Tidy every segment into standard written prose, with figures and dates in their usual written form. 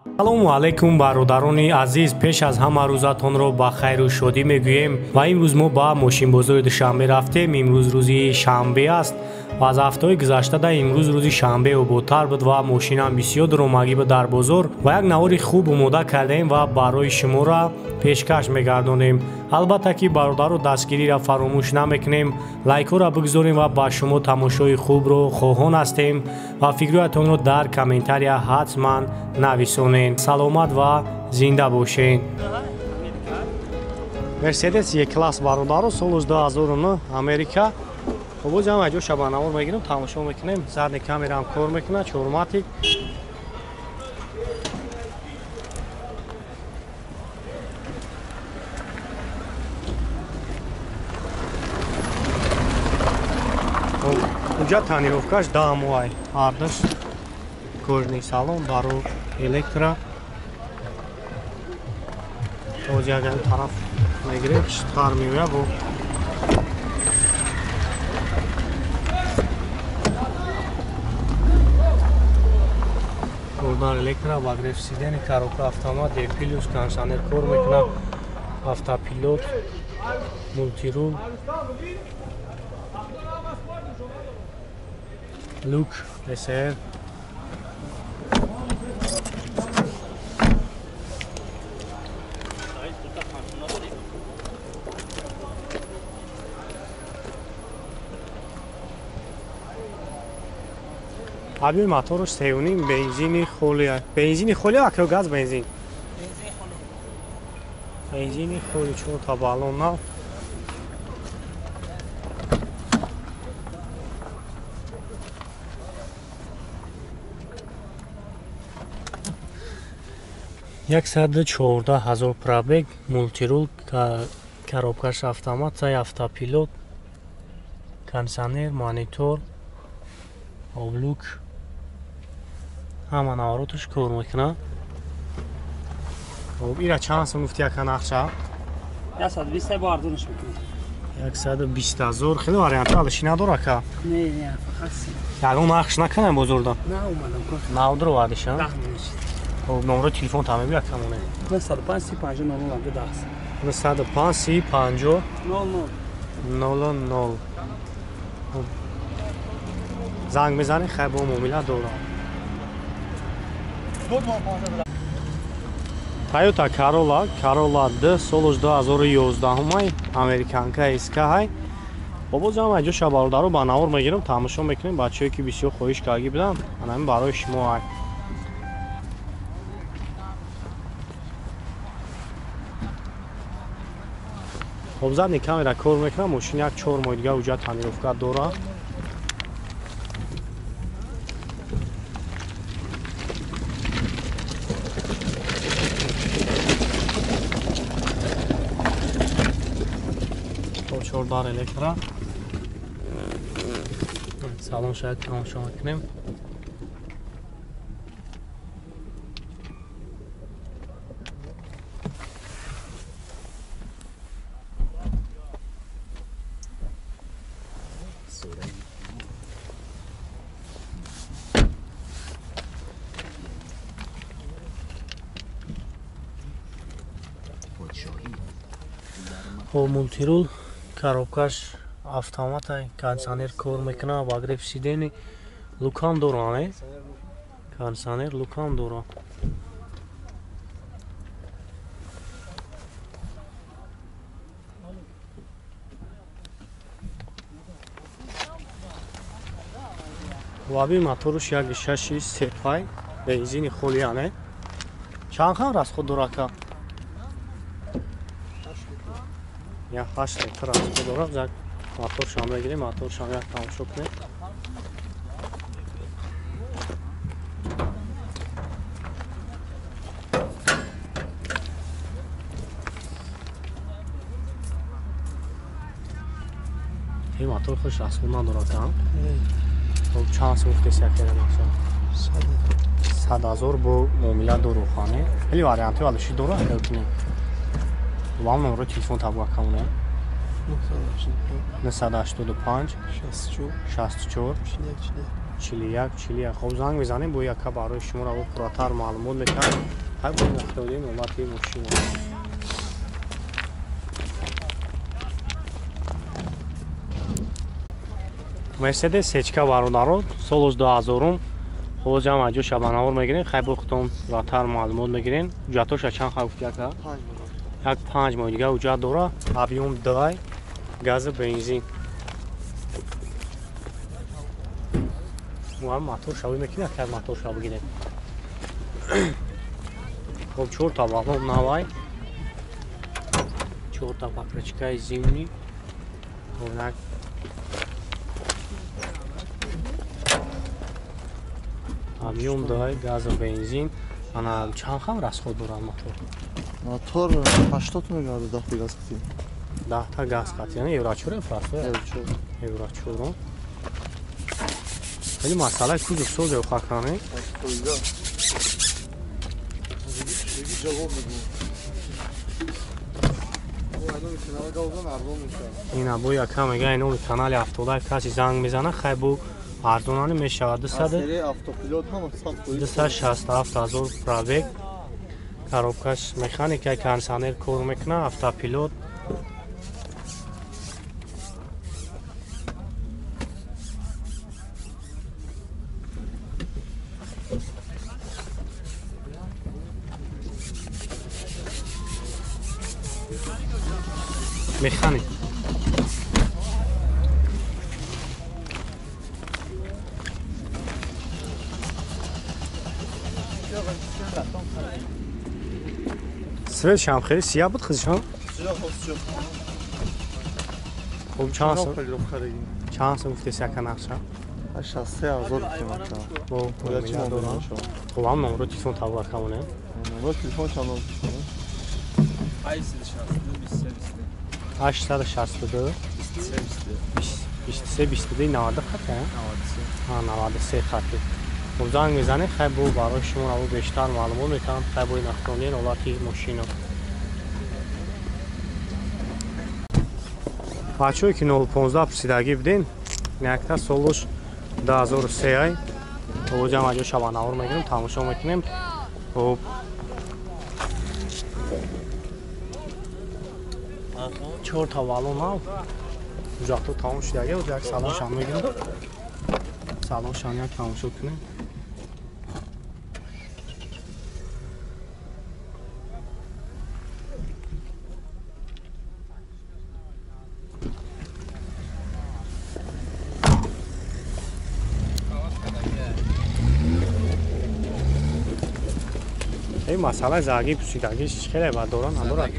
Салому алайкум, бародарони азиз. Пеш аз ҳама рӯзатонро ба хайру шодӣ мегӯем ва имрӯз мо ба мошинбозори Душанбе рафтем. Имрӯз рӯзи шанбе аст ва аз ҳафтаҳои гузашта да имрӯз рӯзи шанбе ободтар буд ва мошинам бисёр дуромагӣ буд дар бозор ва як навори хуб омода кардаем ва барои шуморо пешкаш мегардонем. Албатта ки бародару дастгириро фаромӯш намекунем, лайкҳоро бигзорем ва ба шумо тамошои хубро хоҳон ҳастем ва фикрҳоятонро дар комментария ҳатман нависонед. Саломат ва зинда бошед. Мерседес Е-класс, бародаро, соли 2009, Америка. Боз ҳам аҷо шабанавор мегирем, тамошо мекунем. Задний камераам кор мекунад, чорматик. Уҷа тонировкаш 10 моҳай. Ҳардаш кожаный салон, дару электро. Боз як тараф мегирем, тар меояд бо Кордар электро, обогрев сидений, коробка автомат, D плюс, кондиционер кор мекунад, автопилот, мультирул, люк, СР. Объёми мотораш 3,5, бензини холи. Бензини холи ака газ бензин? Бензини холи, чорта баллон нав. 114 000 пробег, мультирул, коробкаш автомат, сай автопилот, кондиционер, монитор, люк, ҳама навороташ кор мекунад. Хоб, ира чанд сум гуфти, яка нақша? 120 бо арзонаш мекунем. 120 000. Хеле вариантҳо алиши надора ка? Не, не, фақат Ягон нақш накунем бозорда? На омадам ко. Нав дуровардиша? 10 минут. Хоб, номерои телефон та мегӯ, якамоне. 905 30 50 00 10. 905 30 50 00. 00. Занг мезанӣ, хай бо муомила дорам. Тойота Corolla, Corolla D, солаш 2011, американка SK ҳай. Бобо ҷам аҷо бародаро ба навор мегирам, тамошо мекунем. Бачаҳое ки бисёр хоҳиш карда буданд, анами барои шумо ҳай. Хоб, задний камера кор мекунам, мошин як 4 моҳи дига уҷа тонировка дорад. Чордар электро, салон шояд тамошо мекунем. Хоб, мультирул, коробкаш автомата, кондиционер кор мекунад, обогрев сидений, люкам дора, не, кондиционер, люкам дора. Лаби моторуш як шаши сепай, бензини холияне. Чанд хан расход дора, ка? Як 8 литр расход дорад. Як моторшам мегирем, моторшам як тамошо кунем. Ин мотор хуш расход надорад, а? Хоб, чанд сум гуфтеси, якера мақсад? 100 000 бо муомила дору хане. Хеле вариантҳои алиши дору агар кунем. Вам номерои телефон табга камоне? 985 64 41 41. Хоб занг мезанем, бо яка барои шуморо пурратар маълумот метаҳам. Ҳай бо нақлиёти ҳолати мошина. Мерседес сечка бародаро, солош 2000-ум. Ҳозир ҳам аҷо шабанавор мегирем, хай бо худтон пурратар маълумот мегирем. Ҳуҷҷатоша чанд хай гуфти яка? Як 5 моҳ дига ҳуҷҷат дора. Объём 2, газу бензин. Мо мотор шавӣ мекунем, як мотор шав бигирем. Хоб 4 та баллон навай. 4 та покрышкаи зимний. Хоб объём 2, газу бензин. Ана чанд хам расход дорад мотор? Мотор 80 мегард 10 та газ қатӣ. 10 та газ қатӣ, яъне евро 4 фарқ? Евро 4. Вале масъалаи кузов созе охакане. Ина бо яка мега ино канали 70 каси занг мезана, хай бу арзонани мешавад 267 ҳазор пробег. Коробкаш механика, кондиционер кор мекуна, автопилот. Механик. Свет шам хеле сиёҳ буд хизшам? Хуб чанд сом? Чанд сом гуфтеси яка нақша? 63 ҳазор гуфтем ака. Бо хуб ҳам номро телефон табар камонем. Номро телефон чанд ном? 862 23 22 90 хати? 93 хати. Хуб занг мезанем, хай бо барои шумо ро бештар маълумот метаҳам, хай бо нақлиёти ҳолати мошино. Бачаҳое ки 015 пурсидагӣ буден, якта солуш 2003 ай. Ҳозир аҷо шабанавор мегирем, тамошо мекунем. Хуб 4 та баллон ҳам ҳуҷҷатҳо тамом шудагӣ, як салоншам мегирем. Салоншам як тамошо кунем. Эй масъалаи зарги пӯсидагиш хеле бад дора, надорад?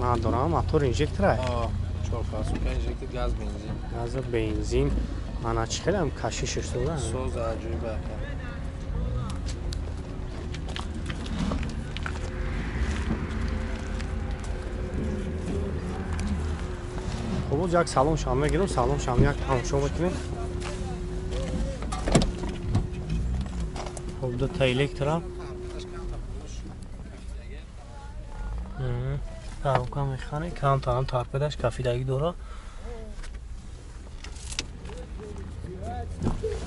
Надорам, мотор инжектора. Газ бензин. Газ бензин. Ана чӣ хеле ҳам кашишаш дора? Соз аҷоиб ака. Хуб, боз як салоншам мегирем, салоншам як тамошо мекунем. Хуб, дута электро. Коробка механик, камтарам торпедаш кафидагӣ дора.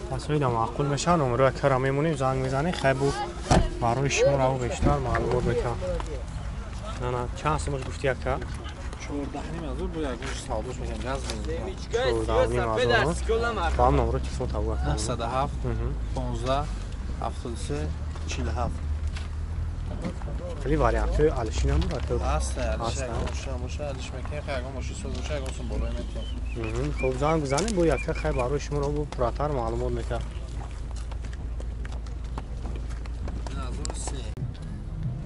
Пасоида маъқул мешавад, номеро якара мемонем, занг мезанем, хай бу барои шумо ро бештар маълумот метаҳам. Ана чанд сомаш гуфти яка? 14.5 ҳазор бо ягон савдош мекунем, газ бензин. 14.5 ҳазор. Бо номеро телефон табу. 907 15 73 47. Хеле вариантҳои алиши надорад? Ҳаст, алиши ягон алиш мекунем, хай ягон мошин соз боша, ягон сум болои метиҳем. Хуб занг бизанем, бо яка хай барои шуморо бо пурратар маълумот метаҳам.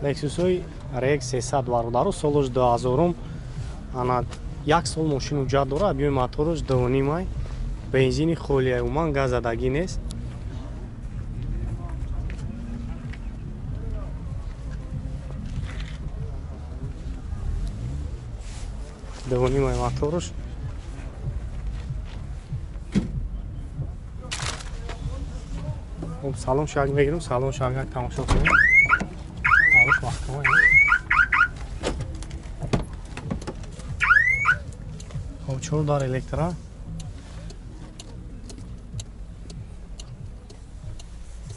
Lexus-ҳои RX 300 бародаро, солаш 2000-ум. Ана як сол мошин ҳуҷҷат дорад, объёми мотораш 2.5 ай, бензини холия, умуман газ задагӣ нест. 2.5 мотораш. Хуб салон шаг мегирем, салон шаг як тамошо кунем. Алыш маҳкама. Хуб 4 дар электро.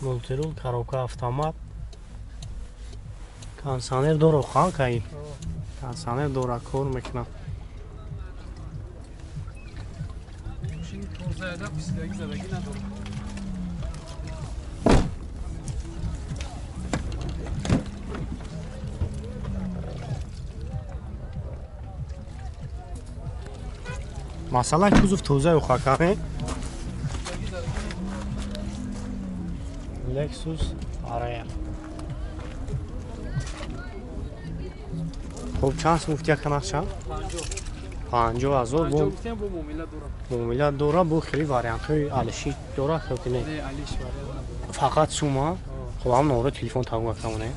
Мультирул, коробка автомат. Кондиционер дора хан кай. Кондиционер дора кор мекунад. Мошини тоза писидаги задаги надорад. Масалан кузов тоза ухакане. Lexus RR. Хуб чанд сум гуфти яка нақша? 50 ҳазор. 50 гуфтем бо муомила дорам. Муомила дора, бо хеле вариантҳои алиши дора хеле не? Не, алиш вариант надорам. Фақат сума? Хуб ҳам номро телефон тагу акамоне.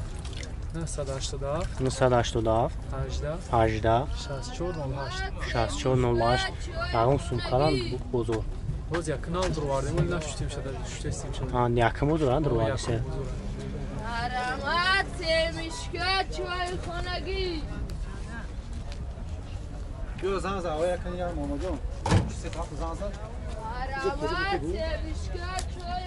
987 987 18 18 64 08 64 08. Ягон сумкалан бозор. Боз як нав дурвардем, вале нашуштем шада, шуштестем шада. А, якум бозор, дурвардисе. Аромат семишка чойхонагӣ. Биё зан зан, оя кани я Муҳаммадҷон. Се тараф зан зан. Аромат семишка чой.